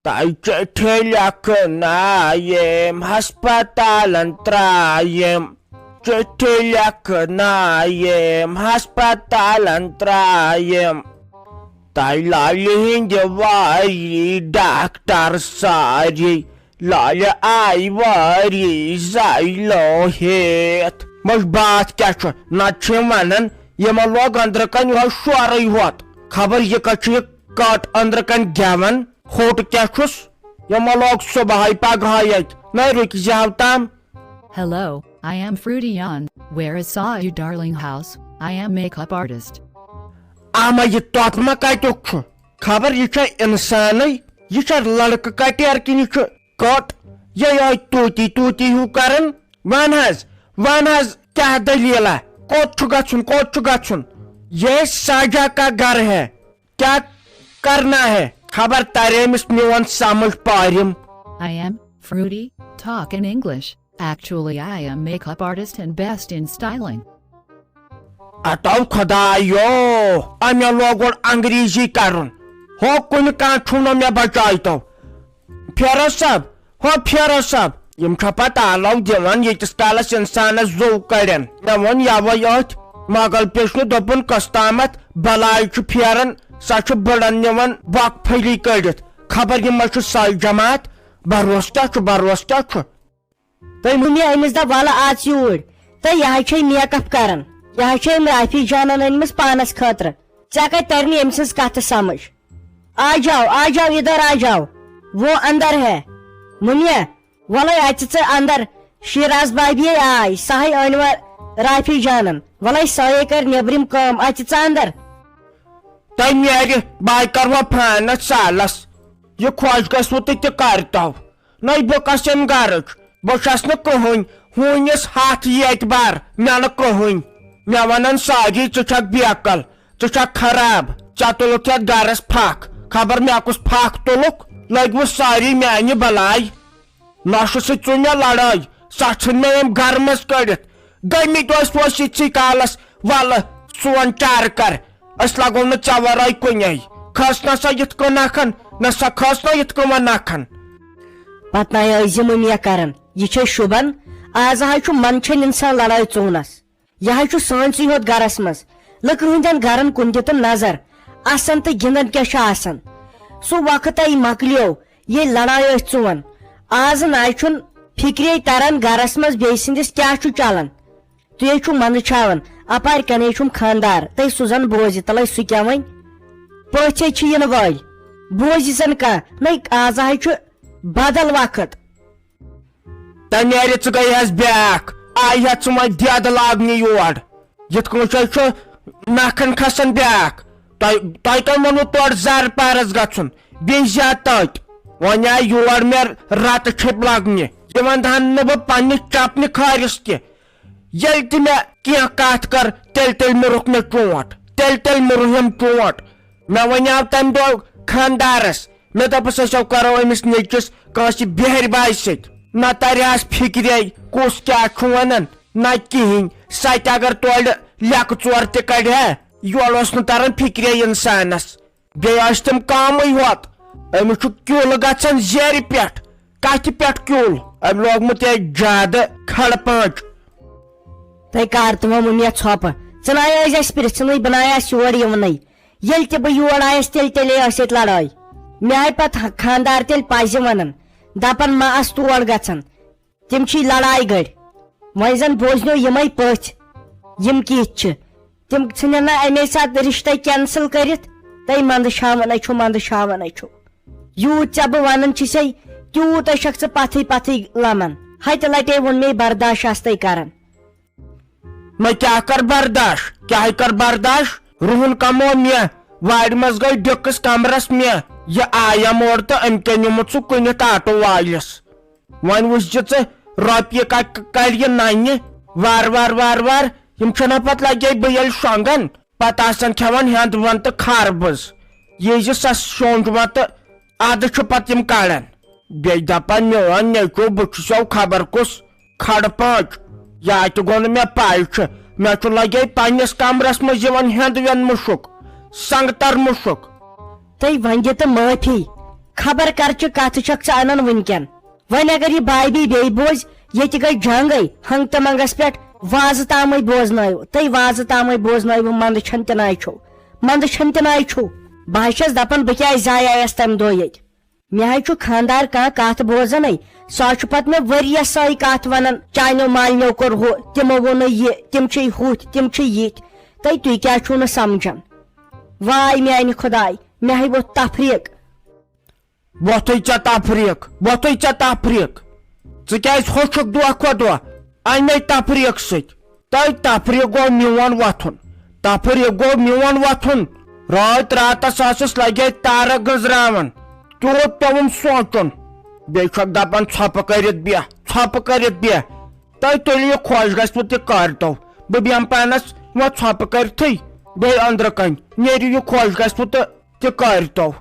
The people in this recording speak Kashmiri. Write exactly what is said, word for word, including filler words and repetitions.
تۄہہِ چِٹھِ لیکھنٲیِم ہسپتالن ترٛایِم، چِٹھِ لیکھنٲیِم ہسپتالن ترٛایِم۔ تۄہہِ لالہِ ہِنٛدِ وٲری ڈاکٹر سٲری، لالہِ آیہِ وٲری زٲیلو ہیتھ۔ مش باتھ کیٛاہ چھُ؟ نتہٕ چھِ یِم ونان، یِمن لوگ أنٛدرٕ کنہِ یِہوے شورٕے ہوت۔ خبر یہِ کتہِ چھُ یہِ کٔٹ أنٛدرٕ کنہِ گٮ۪وان؟ ہوٚٹ کیٛاہ چھُس؟ یِمو لوگ صبحٲے پگہٲے اَتہِ۔ نَے رُکہِ زِ ہو تام۔ Hello, I am Fruity Yan. Where is saw you darling house? I am makeup artist. اما یہِ طوطہٕ ما کتیُک چھُ؟ خبر یہِ چھا انسانٕے؟ یہِ چھا لڑکہٕ کٹیر کِنہٕ یہِ چھُ کٔٹ؟ یہِ یِہوٚے طوٗطی طوٗطی ہیوٗ کران۔ وَن حظ، وَن حظ، کیٛاہ دٔلیٖلہ؟ کوٚت چھُ گژھُن، کوٚت چھُ گژھُن؟ یہ ساجا کا گھر ہے، کیا کرنا ہے؟ خبر ترِ أمِس میون سمجھ پارِم۔ I am Fruity, talk in English. Actually, I am makeup artist and best in styling. اتو خدایو، امہِ لوگ گۄڈٕ انگریزی کرُن۔ ہو کُنہِ کانٛہہ چھُو نہٕ مےٚ بچایتو۔ فیروز صٲب، ہو فیروز صٲب، یِم چھا پتہٕ آلو دِوان ییٖتِس کالس انسانس زُو کڑن؟ مےٚ ووٚن یوے أتھۍ مغل پیشنہِ، دوٚپُن، کۄس تامتھ بلاے چھُ پھیران، سۄ چھُ بٕڑن نِوان بۄکہٕ پھٔلی کٔڑِتھ۔ خبر یِم ما چھِ سۄے جماعت؟ بروس کیٛاہ چھُ، بروس کیٛاہ چھُ؟ تہٕ مُمہِ أمِس دَپ، "وَلہٕ اَژ یوٗرۍ۔" تہٕ یہِ حظ چھے make up کران۔ یہِ حظ چھے أمۍ رافی جانن أنمٕژ پانس خٲطرٕ۔ ژےٚ کتہِ ترِ نہٕ أمۍ سٕنٛز کتھٕ سمجھ؟ آ جاؤ، آ جاؤ، ادھر آ جاؤ۔ وہ اندر ہے۔ مُمہِ، وَلَے اَژِ ژٕ اندر۔ شیراز بابی آے، سۄ ہے أنۍ وۄنۍ رافی جانن۔ وَلَے سۄے کر نیبرِم کٲم، اَژِ ژٕ اندر۔ تۄہہِ نیرِ، بہٕ کَرٕ وۄنۍ فانَس سالَس۔ یہِ خۄش گژھِوٕ تہٕ تہِ کَرتو۔ نَے بہٕ کَس ییٚمہِ گَرٕچ؟ بہٕ چھَس نہٕ کٕہٕنۍ۔ ہوٗنِس ہَتھ ییٚتہِ بَر، مےٚ نہٕ کٕہٕنۍ۔ مےٚ وَنَن سٲری، "ژٕ چھَکھ بیکل، ژٕ چھَکھ خراب، ژےٚ تُلُتھ یَتھ گَرَس پھَکھ۔" خبر مےٚ کُس پھَکھ تُلُکھ؟ لٔگۍ وٕ سٲری میٛانہِ بَلاے۔ نۄشہِ سۭتۍ ژوٚل مےٚ لڑٲے، سۄ ژھٕن مےٚ أمۍ گرٕ منٛز کٔڑِتھ۔ گٔمٕتۍ ٲسۍ توس یِتھسٕے کالس، ولہٕ سون چارٕ کر، أسۍ لگو نہٕ ژےٚ ورٲے کُنے۔ کھٔژ نہ سۄ یِتھ کٔنۍ نکھن، نہ سۄ کھٔژ نہ یِتھ کٔنۍ وۄنۍ نکھن۔ پتہٕ نَے ٲسۍ یِم مےٚ کران، یہِ چھے شوٗبان؟ آز حظ چھُ منٛدچھان انسان لڑٲے ژوٗنس۔ یہِ حظ چھُ سٲنۍسٕے یوت گرس منٛز، لُکہٕ ہٕنٛدٮ۪ن گرن کُن دِتُن نظر، اسان تہٕ گِنٛدان کیٛاہ چھُ آسان۔ سُہ وقت ہے مۄکلیو، ییٚلہِ لڑایہِ ٲسۍ ژُوان۔ آز نَے چھُنہٕ فِکرے تران گرس منٛز بیٚیہِ سٕنٛدِس کیٛاہ چھُ چلان۔ تُہۍ ہے چھِو منٛدچھاوان، اپارِ کنے چھُم خانٛدار، تہٕ سُہ زن بوزِ، تلے سُہ کیٛاہ وۄنۍ؟ پٔژھۍ ہے چھِ یِنہٕ وٲلۍ، بوزِ زن کانٛہہ۔ نَے، آز ہے چھُ بدل وقت۔ تہٕ نیرِ ژٕ گٔیہَس بیٛاکھ، آیہِ ہا ژٕ وۄنۍ دٮ۪د لاگنہِ یور۔ یِتھ کٔنۍ چھُ، چھُ نَکھَن کھسان بیٛاکھ۔ تۄہہِ، تۄہہِ کٔمۍ ووٚنوُ تورٕ زَرٕ پارَس گژھُن؟ بیٚیہِ زیادٕ تَتہِ۔ وۄنۍ آیہِ یور مےٚ رَتہٕ چھٔپۍ لاگنہِ۔ یہِ وَنہٕ ہَن نہٕ بہٕ پنٛنِس چَپنہِ کھارِس تہِ۔ ییٚلہِ تہِ مےٚ کینٛہہ کَتھ کٔر، تیٚلہِ، تیٚلہِ موٚرُکھ مےٚ چونٛٹھ۔ تیٚلہِ، تیٚلہِ موٚرُکھ أمۍ چونٛٹھ۔ مےٚ وَنیٛاو تَمہِ دۄہ خانٛدارَس، مےٚ دوٚپُس، أسۍ ہو کرو أمِس نیٚچوِس کٲنٛسہِ بیہرِ بایہِ سۭتۍ۔ نہ ترِ ہس فِکرے، کُس کیٛاہ چھُ ونان، نہ کِہینۍ۔ سۄ تہِ اگر تورٕ لیٚکہٕ ژور تہِ کڑِ ہا، یورٕ اوس نہٕ تران فِکرے انسانس۔ بیٚیہِ ٲسۍ تِم کامٕے ہوت۔ أمِس چھُ کیُل گژھان زیرِ پٮ۪ٹھ۔ کتھِ پٮ۪ٹھ کیُل؟ أمۍ لوگمُت یہِ زیادٕ کھڑٕ پانٛچ۔ تۄہہِ کر تِمو مُمیا ژھۄپہٕ؟ ژٕ نَے ٲسۍ اَسہِ پرٛژھنٕے، بہٕ نَے آسہٕ یور یِونٕے۔ ییٚلہِ تہِ بہٕ یور آیس، تیٚلہِ، تیٚلے ٲس ییٚتہِ لڑٲے۔ مےٚ آیہِ پتہٕ خانٛدار تیٚلہِ پزِ ونان، دپان، "ما آس تور گژھان، تِم چھی لڑایہِ گٔڑۍ۔" وۄنۍ زن بوزنو یِمے پٔژھۍ، یِم کِتھۍ چھِ۔ تِم ژھٕنن نہ امے ساتہٕ رشتے cancel کٔرِتھ۔ تہٕ منٛدٕ چھاوان أچھو، منٛدٕ چھاوان أچھو۔ یوٗت ژےٚ بہٕ ونان چھسے، تیوٗت چھکھ ژٕ پتھٕے پتھٕے لمان۔ ہتہِ لٹے ووٚن مے، برداش آستے کران۔ مےٚ کیٛاہ کر برداش، کیٛاہ کر برداش؟ رُہُن کمو مےٚ، وارِ منٛز گٔے ڈِکس کمرس مےٚ۔ یہِ آیم اورٕ تہٕ أمۍ کیٛاہ نیوٗمُت سُہ کٕنِتھ آٹو وٲلِس۔ وۄنۍ وٕچھ زِ ژٕ، رۄپیہِ کا-، کڑِ یہِ ننہِ۔ وار وار وار وار، یِم چھِنہ پتہٕ لگے بہٕ ییٚلہِ شۄنٛگن، پتہٕ آسان کھٮ۪وان ہٮ۪نٛد وٮ۪نٛد تہٕ خربٕز۔ یہِ زِ سۄ شۄنٛج وۄنۍ تہٕ ادٕ چھُ پتہٕ یِم کڑان۔ بیٚیہِ دپان، "میون نیٚچو، بہٕ چھُسو خبر کُس کھڑٕ پانٛچ۔ یا تہِ گوٚو نہٕ مےٚ پَے چھُ، مےٚ چھُ لگے پننِس کمرس منٛز یِوان ہٮ۪نٛد وٮ۪نٛد مُشُک، سنگتر مُشُک۔" تہٕ وۄنۍ دِ تہٕ معٲفی، خبر کر چہِ کتھٕ چھکھ ژٕ انان وٕنکٮ۪ن؟ وۄنۍ اگر یہِ بابی بیٚیہِ بوزِ، ییٚتہِ گٔے جنگے ہنگ تہٕ منگس پٮ۪ٹھ۔ وازٕ تامٕے بوزنٲیِو تُہۍ، وازٕ تامٕے بوزنٲیِو، منٛدٕ چھَن تہِ ناے چھُو، منٛدٕ چھَن تہِ ناے چھُو۔ بہٕ حظ چھَس دپان، بہٕ کیازِ زایایس تمہِ دۄہ ییٚتہِ؟ مےٚ حظ چھُ خانٛدار کانٛہہ کتھ بوزان۔ سُہ حظ چھُ پتہٕ مےٚ ؤریس سۄے کتھ ونان، چانیو مالنیو کوٚر ہُہ، تِمو ووٚنُے یہِ، تِم چھِ ہُتھۍ، تِم چھِ یِتھۍ۔ تہٕ تُہۍ کیازِ چھِو نہٕ سمجھان؟ واے میانہِ خداے، مےٚ ہے ووٚتھ تفریق۔ وۄتھٕے ژےٚ تفریق، وۄتھٕے ژےٚ تفریق۔ ژٕ کیازِ ہوٚچھُکھ دۄہ کھۄتہٕ دۄہ امے تفریق سۭتۍ؟ تۄہہِ تفریق گوٚو میون وۄتھُن، تفریق گوٚو میون وۄتھُن۔ رٲتۍ راتس ٲسٕس لگے تارک گٔنزراوان، تیوٗت پیوٚوُم سونٛچُن۔ بیٚیہِ چھکھ دپان، ژھۄپہٕ کٔرِتھ بیٚہہ، ژھۄپہٕ کٔرِتھ بیٚہہ۔ تۄہہِ تیٚلہِ یہِ خۄش گژھِوٕ تہِ کٔرۍتو۔ بہٕ بیٚہمہٕ پانس وۄنۍ ژھۄپہٕ کٔرِتھٕے، بیٚیہِ أنٛدرٕ کنۍ۔ نیرِو یہِ خۄش گژھِوٕ تہٕ تہِ کٔرۍتو۔